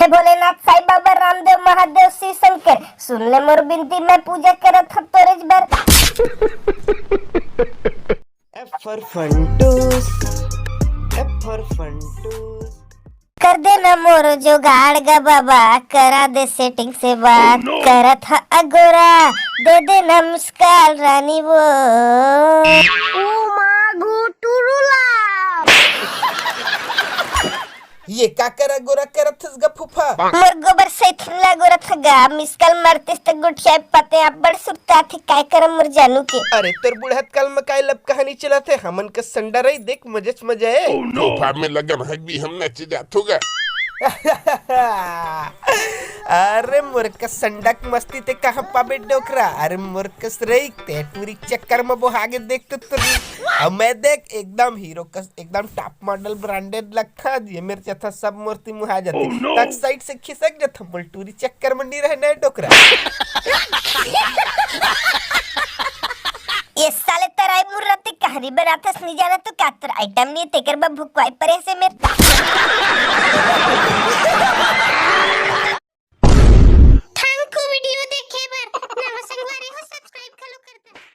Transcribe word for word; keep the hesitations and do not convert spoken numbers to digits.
भोलेनाथ, साईं बाबा, रामदेव, महादेव, शिव शंकर, सुन ले मोर बिनती, मैं पूजा करत हँव तोरेच बर। F for Funtus, F for Funtus। कर देना मोर जुगाड़ गा बाबा, करा दे setting से बात। करत हँव अगोरा, दे देना miss call रानी वो। ओ माँ गो टुरुला। ये का करा गोरा करत हस गा फूफा? मोर गोबर सैथिन ला गोरत हँव गा, miss call मारतिस त गोठियाय पातेंव, अब्बड़ सुरता थे, काय करँव मोर जानू के। अरे तोर बुढ़त काल म काय love कहानी चलत हे, हमन कस संडा रही, देख मजेच मजा हे। फूफा में लगन हगबी हम नच जात हँव गा। अरे मोर कस संडा के मस्ती ते कहाँ पाबे डोकरा, अरे मोर कस रही ते टूरी चक्कर म बोहा गे देख तो तोर। अब मैं देख एकदम हीरो कस, एकदम top model branded लगथँव, ये मेर जथा सब मूर्ति मुहा जाथे। तक side से खिसक जथा, बोल टूरी चक्कर म नी रहे नए डोकरा। ये साले तराई मुर्रा ते कहानी बनाथस, नी जाना तो का तोर item नी हे, तेकर बर भुकवाई परे से मेर।